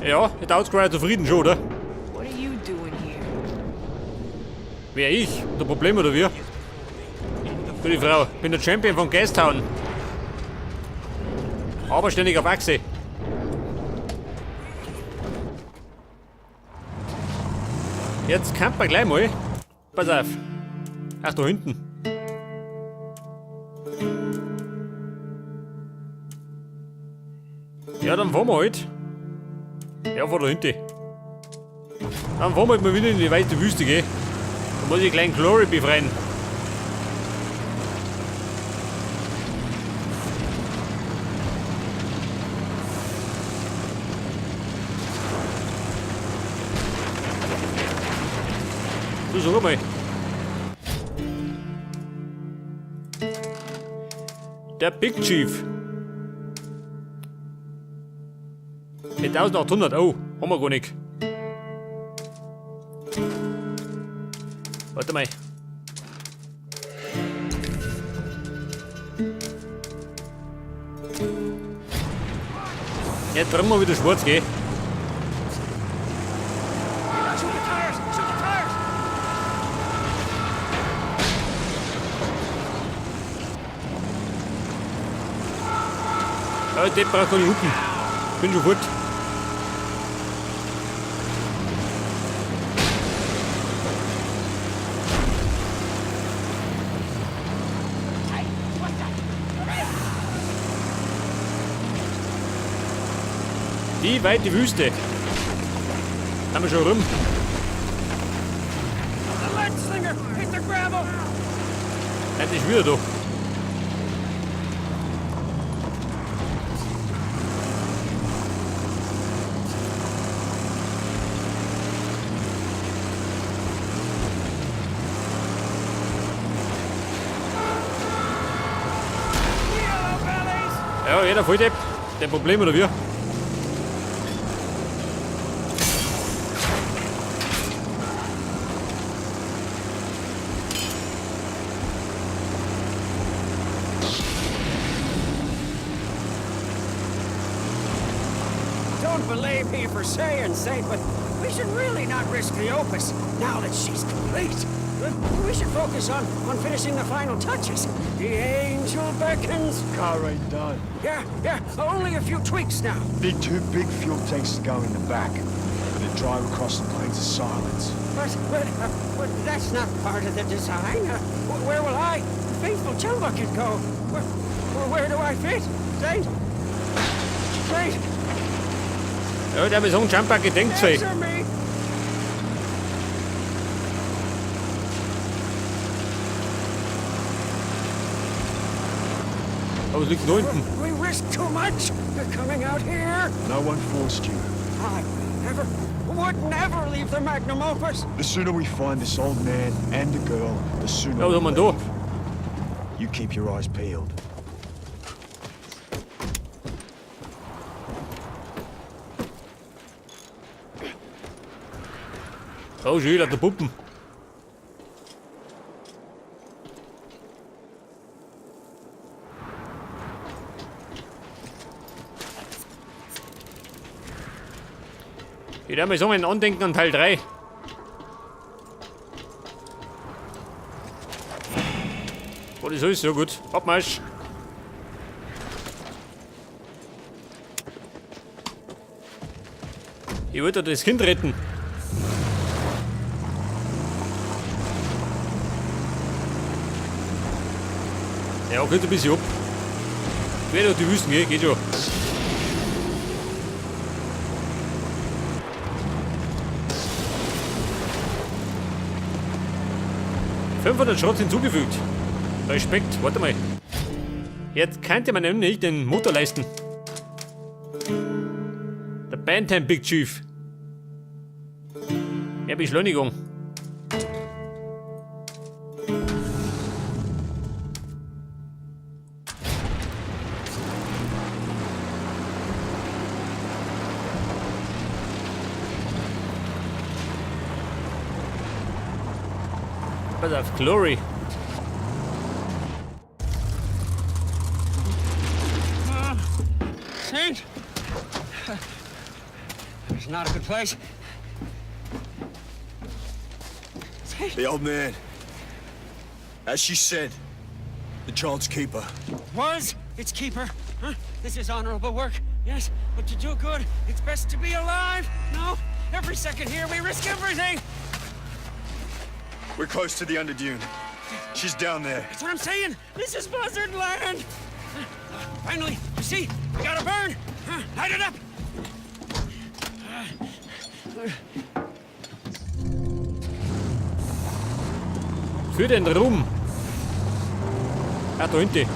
Ja, der Outcry zufrieden schon, oder? What are you doing here? Wer ich? Der Problem oder wir? Gute Frau, bin der Champion von Gastown. Aber ständig auf Achse. Jetzt campen wir gleich mal. Pass auf. Ach, da hinten. Ja, dann fahren wir halt. Ja, fahr da hinten. Dann fahren wir halt mal wieder in die weite Wüste, gell? Da muss ich kleinen Glory befreien. Du sag mal. Der Big Chief. Mit 1800, oh, haben wir gar nicht. Warte mal. Jetzt drücken wir wieder schwarz, gell? Shoot the tires! Shoot the tires! Ja, der braucht gar nicht hupen. Bin schon fort. Die weite Wüste. Haben wir schon rum. The lead slinger! Hit the gravel! Nein, das ist wieder da. Yellow bellies! Ja, jeder Volldepp. Der Problem oder wir? Don't believe me for saying, Saint, but we should really not risk the Opus now that she's complete. We should focus on finishing the final touches. The angel beckons. Car ain't done. Yeah, only a few tweaks now. Need two big fuel tanks to go in the back. And then drive across the plains of silence. But that's not part of the design. Where will I, faithful Chumbucket, go? Where do I fit? Saint? Saint, Ja, der hat so einen Jumper gedenkt, sei. answer me! Aber es liegt da hinten. We risk too much coming out here. No one forced you. I never, would never leave the magnum opus. The sooner we find this old man and the girl, the sooner Ja, was we haben wir da? leave. You keep your eyes peeled. Oh, schön, lauter Puppen. Ich werde mal sagen, ein Andenken an Teil 3. Oh, das ist so gut. Abmarsch. Ich wollte das Kind retten. Ja, geht ein bisschen ab. Quer durch die Wüsten, gell? Geht schon. 500 Schrott hinzugefügt. Respekt, warte mal. Jetzt könnte man nämlich den Motor leisten. Der Bantam Big Chief. Mehr Beschleunigung. Pass auf, Glory. Saint? It's not a good place. The old man. As she said, the child's keeper. Was its keeper. Huh? This is honorable work, yes, but to do good, it's best to be alive. No, every second here we risk everything. We're close to the Underdune. She's down there. That's what I'm saying. This is buzzard land. Finally, you see, we gotta burn. Light it up. Für den Ruhm. Ah, da hinten.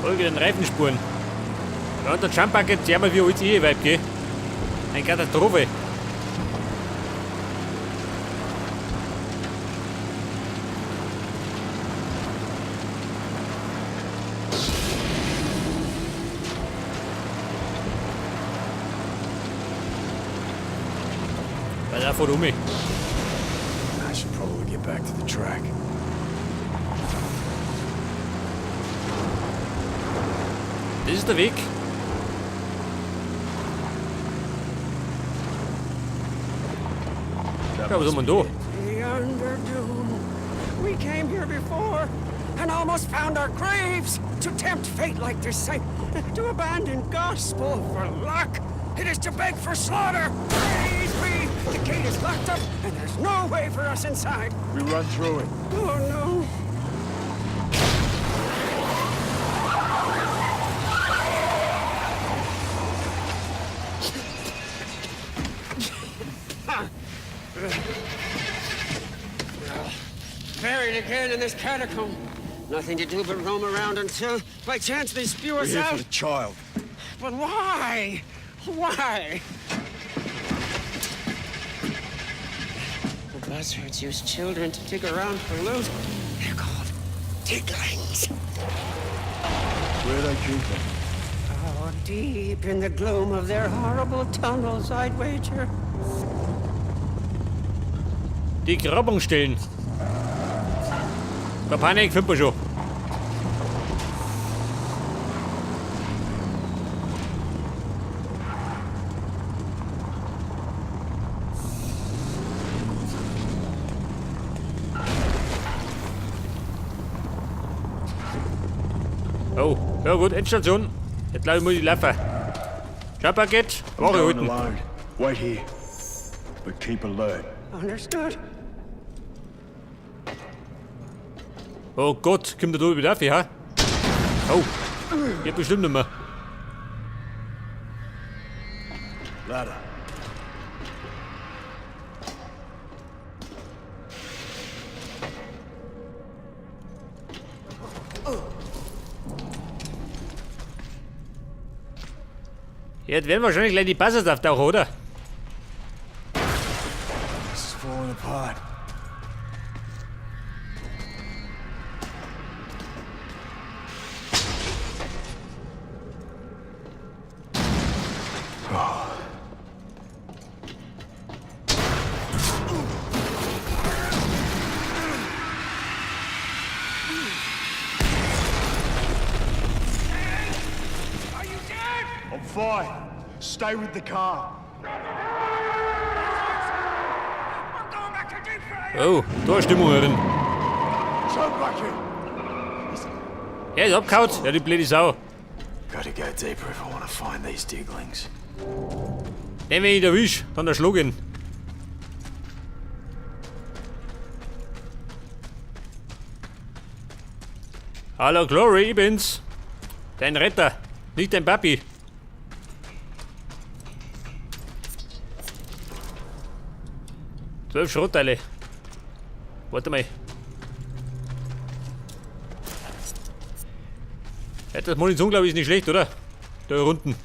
Folge den Reifenspuren. Ja, und der Jump Bucket, der mal wie alles Eheweib, gell? Eine Katastrophe. Weil er fährt um mich. I should probably get back to the track. Das ist der Weg. Ja, was haben wir denn da? The Underdune. We came here before and almost found our graves. To tempt fate like this, Saint, to abandon gospel for luck. It is to beg for slaughter. Praise be! The gate is locked up and there's no way for us inside. We run through it. Oh no. Buried again in this catacomb. Nothing to do but roam around until, by chance, they spew We're us here out. for the child. But why? Why? The buzzards use children to dig around for loot. They're called diglings. Where they keep them? Oh, deep in the gloom of their horrible tunnels, I'd wager. Die Grabungsstellen. Der Panik findet man schon. Oh, ja gut, Endstation. Jetzt glaube ich, muss ich laufen. Jump-Paket, I'm Ware going halten. alone. Wait here. But keep alert. Understood. Oh Gott, kommt der da wieder auf, ja? Oh, geht bestimmt nicht mehr. Ladder. Jetzt werden wahrscheinlich gleich die Buzzards auftauchen, oder? This is falling apart. Are you dead? I'm fine. Stay with the car. I'm going back to deep fry. Oh, da ist Stimmung drin. Jump bucket! Er ist abgehauen. Ja, die blöde Sau. Gotta go deeper if I want to find these diglings. Den, wenn ich ihn erwisch, dann erschlag ihn. Hallo Glory, ich bin's. Dein Retter, nicht dein Papi. 12 Schrottteile. Warte mal. Ja, das Munition, glaube ich, ist nicht schlecht, oder? Da unten.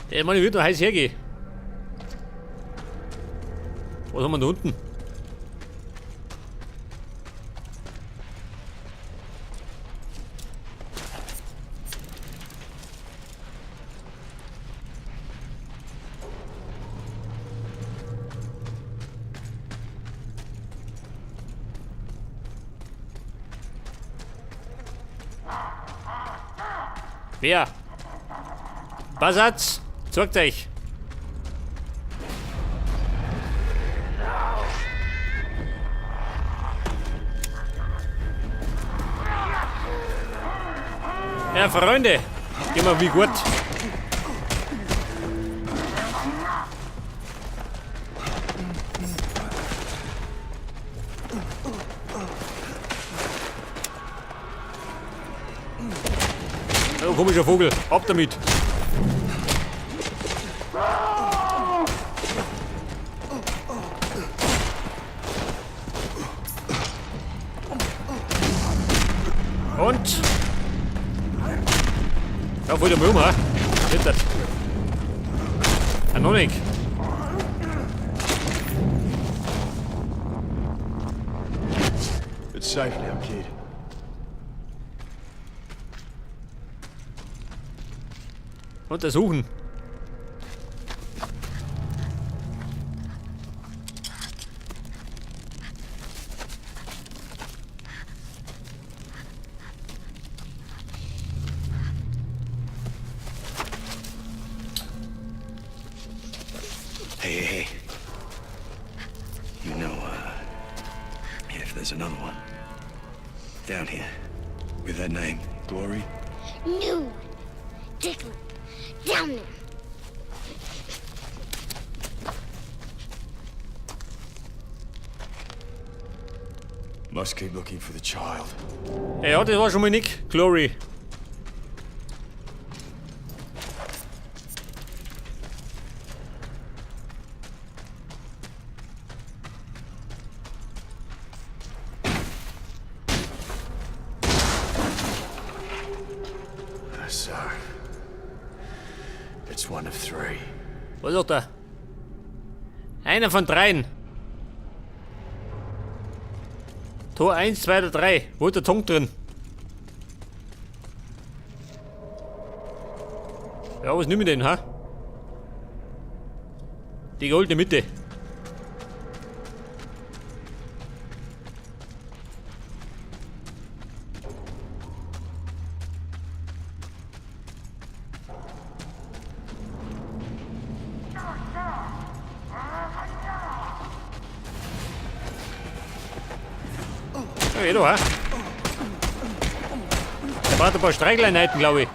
Ja, ich meine, ich würde noch heiß hergehen. Was haben wir da unten? Wer? Basatz, zeigt euch. Ja, Freunde, gehen wir wie gut. Oh, komischer Vogel, ab damit. Und? Ja, voll der Müll, ha? Jetzt. Ah, noch nicht. It's safe now, kid. Untersuchen. Hey, hey, hey. You know, if there's another one down here with that name, Glory. New one. Declan. Down there. Must keep looking for the child. Ja, das war schon mal Nick. Glory. So, it's one of three. Was sagt er? Einer von dreien. Tor 1, 2 oder 3. Wo ist der Tonk drin? Ja, was nehmen wir denn, ha? Die goldene Mitte. Ja, geh doch, ha? Der braucht ein paar Streicheleinheiten, glaube ich.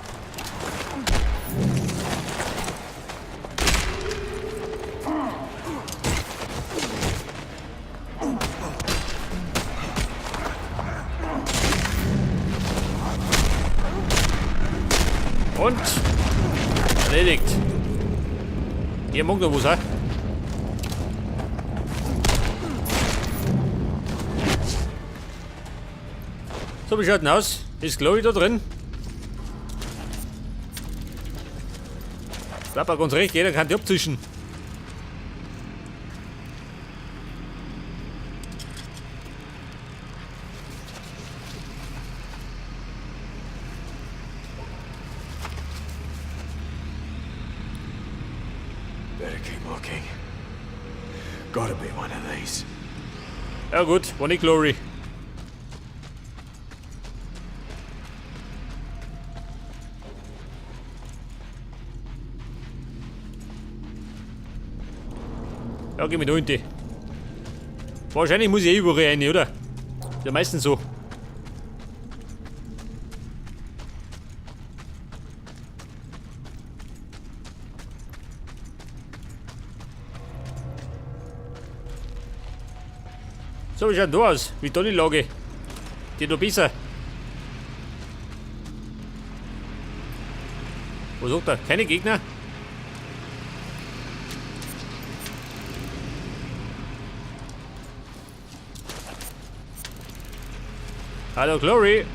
Und erledigt. Hier mag noch was, ha? So, wie schaut denn aus? Ist Glory da drin? Bleibt auch ganz recht, jeder kann die abzischen. Better keep looking. Gotta be one of these. Ja gut, war nicht Glory. Ja, geh mit unten. Wahrscheinlich muss ich eh überall rein, oder? Ist ja meistens so. So, wie schaut denn da aus? Wie da die Lage? Die da besser. Was sagt er? Keine Gegner? Hallo Glory!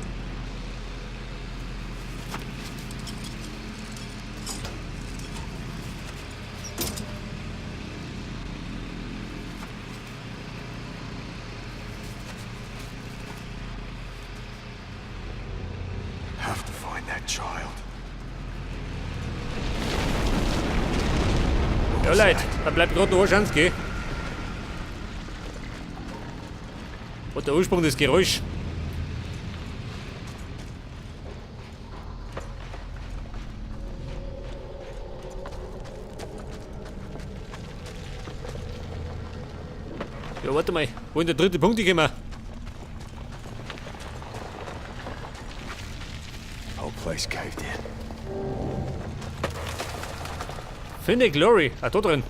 Have to find that child. Ja, Leute, da bleibt gerade noch eine Chance, gell? Und der Ursprung des Geräusch. Ja, warte mal. Wo ist der dritte Punkt gekommen? Whole place caved in. Finde Glory. Ah, da drin.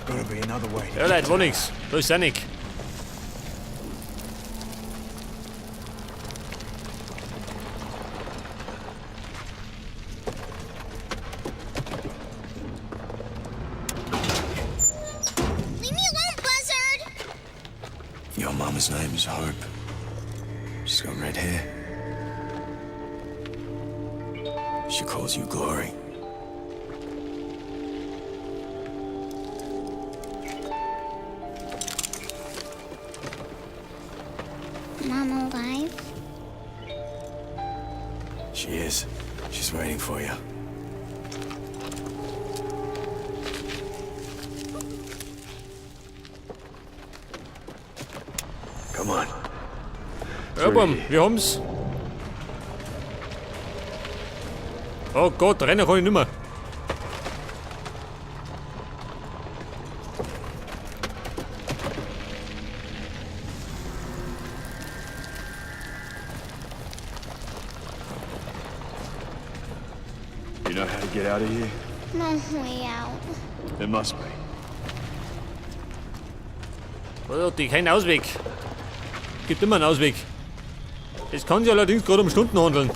Gotta be another way. Ja, Leute, war nix. Da ist auch nix. Leave me alone, buzzard! Your mama's name is Hope. She's got red hair. She calls you Glory. Mom alive? She is. She's waiting for you. Come on. Ja, Buam, wir haben's. Oh Gott, rennen kann ich nimmer. You know how to get out of here? No way out. There must be. Oh, die kein Ausweg. Gibt immer einen Ausweg. Es kann sich allerdings gerade um Stunden handeln.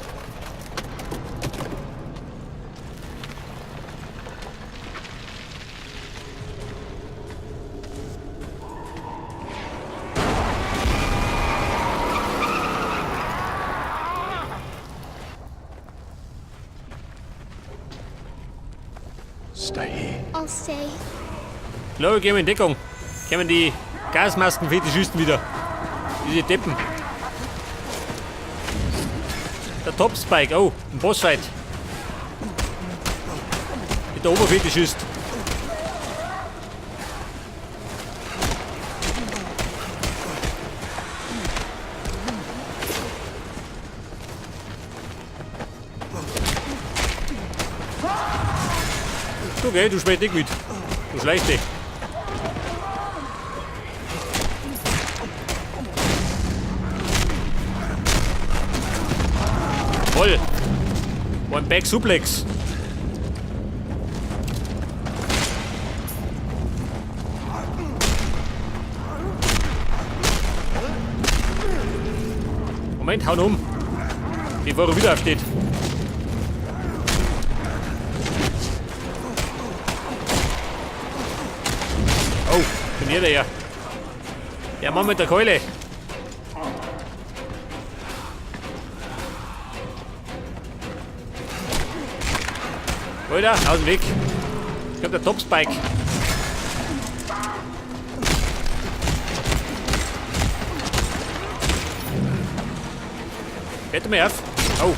Stay here. I'll stay. Glaube, gehen wir in Deckung. Kommen die Gasmaskenfetischisten wieder. Diese Deppen. Der Top Spike. Oh, ein Bossfight. Mit der Oberfetischist. Okay, du spielst nicht mit. Du schleichst dich. Voll. One Back Suplex. Moment, hauen um. Bevor er wieder aufsteht. Oh, bin hier der ja. Ja, Mann mit der Keule. Alter, aus dem Weg. Jetzt kommt der Top Spike. Hört mir auf. Oh.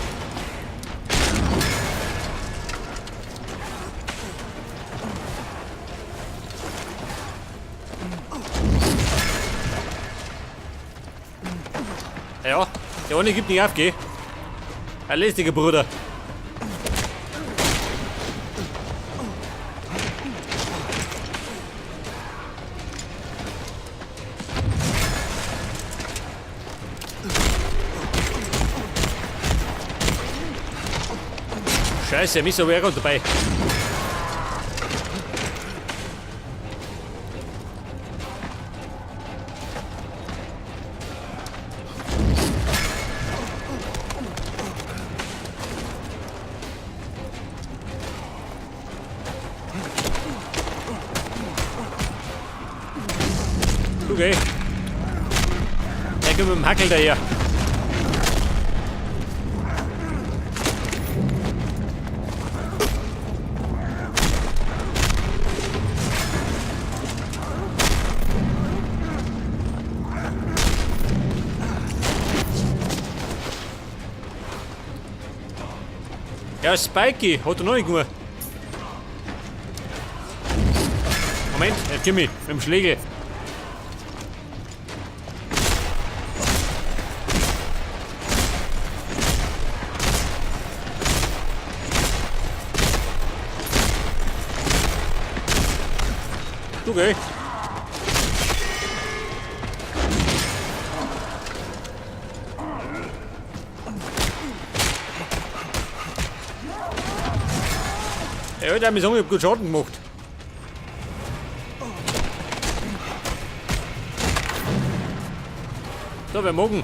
Ja, der eine gibt nicht auf, gell? Ein lästiger Bruder. Scheiße, Mr. Wagon dabei. Okay. Der kommt mit dem Hackel daher. Ja, Spikey hat er noch nicht gemacht. Moment, jetzt komm ich mit dem Schlägel. Du geh. Ja, ich hab mir sagen, ich hab gut Schaden gemacht. So, wer morgen?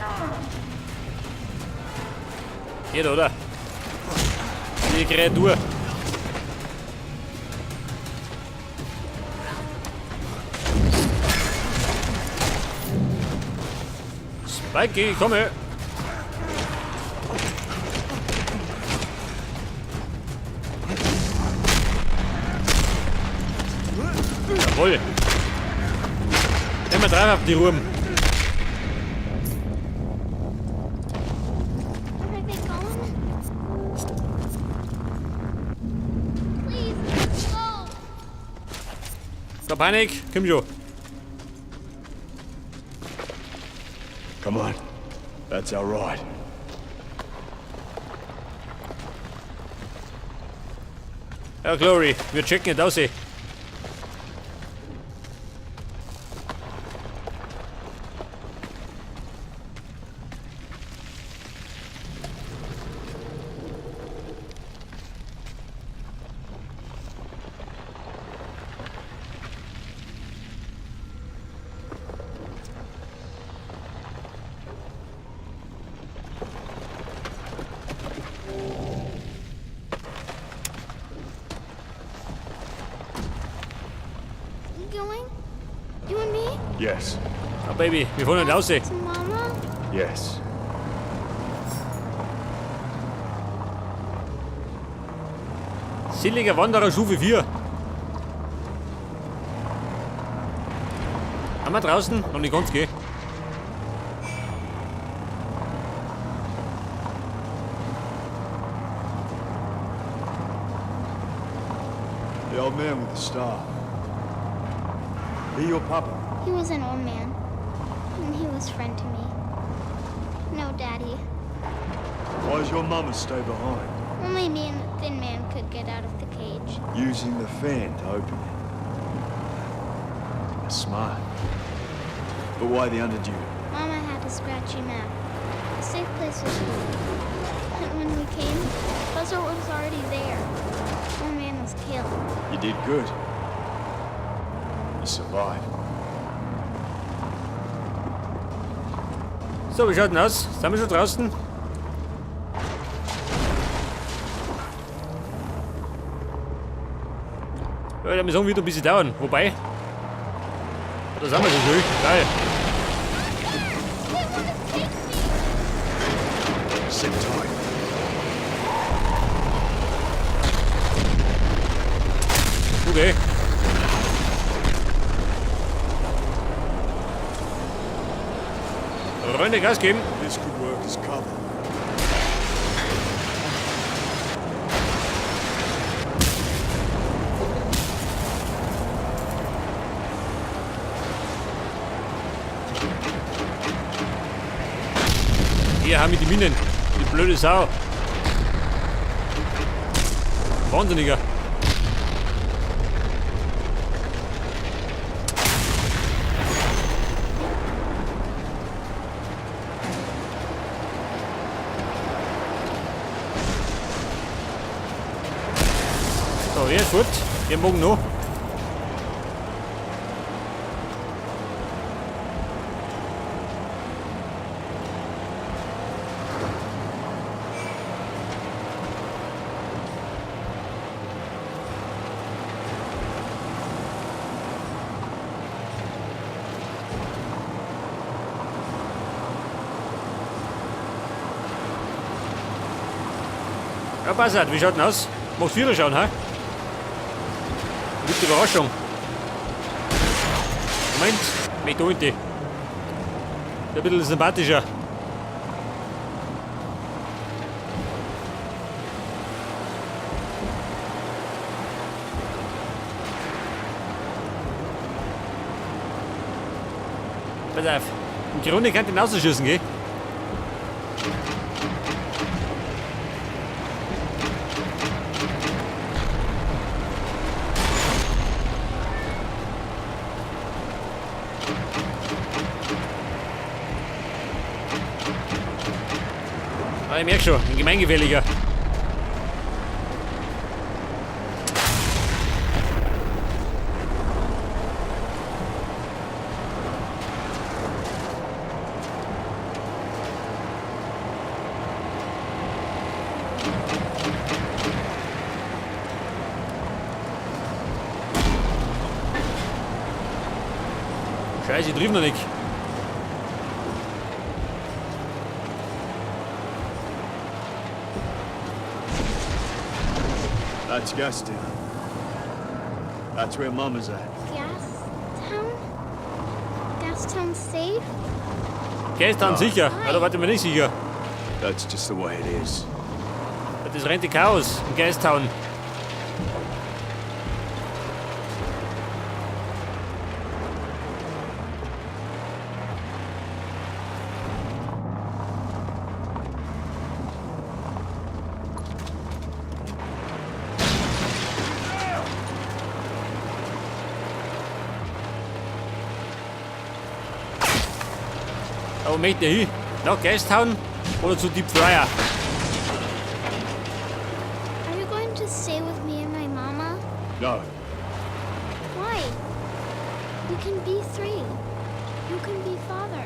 Geht, oder? Die Kreatur. Spikey, ich komme. Jawohl. Immer drauf auf die Ruhm. Are they gone? Please, let's go. Keine Panik, komm schon. Come on. That's our ride. Ja, Glory, wir checken jetzt aus. You going? You and me? Yes. Ja, Baby, wir fahren nicht raus. To Mama? Yes. Seliger Wanderer Stufe 4. Haben wir draußen? Noch nicht ganz, gell? The old man with the star. He your papa? He was an old man. And he was friend to me. No, Daddy. Why does your mama stay behind? Only me and the thin man could get out of the cage. Using the fan to open it. That's smart. But why the Underdew? Mama had a scratchy map. The safe place was full. And when we came, Buzzard was already there. Old man was killed. You did good. You survived. So, wie schaut denn aus? Sind wir schon draußen? Ja, der muss wieder ein bisschen dauern. Wobei. Da sind wir schon schön. Geil. They want to take me! Sit tight. Okay. Freunde, Gas geben. This could work as cover. Hier haben wir die Minen. Die blöde Sau. Wahnsinniger. So, wer ist fort? Wir morgen noch. Ja, Buzzard, wie schaut denn aus? Macht Führerschein, hä? Gute Überraschung. Moment, mich da hinten. Ein bisschen sympathischer. Pass auf. Im Grunde kann ich ihn rausschießen, gell? Ah, ich merk schon, ein gemeingefährlicher. Scheiße, ich triff noch nicht. That's Gastown. That's where Mama's at. Gastown? Gastown safe? Gastown sicher. Ja, da warte ich mir nicht sicher. That's just the way it is. Das rennt die Chaos in Gastown. Aber wo möchte ich hin? Nach Gastown oder zu Deep Fryer? Are you going to stay with me and my mama? No. Why? We can be three. You can be father.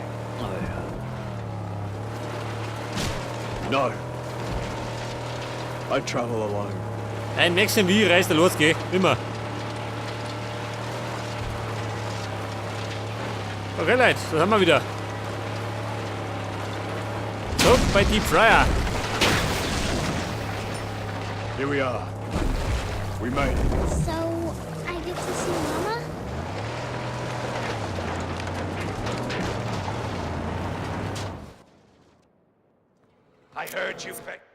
No. I travel alone. Nein, merkst du, wie ich reist der los, gell? Immer. Okay, Leute, das haben wir wieder. So, bei Deep Fryer. Here we are. We made it. So I get to see Mama? I heard you pick.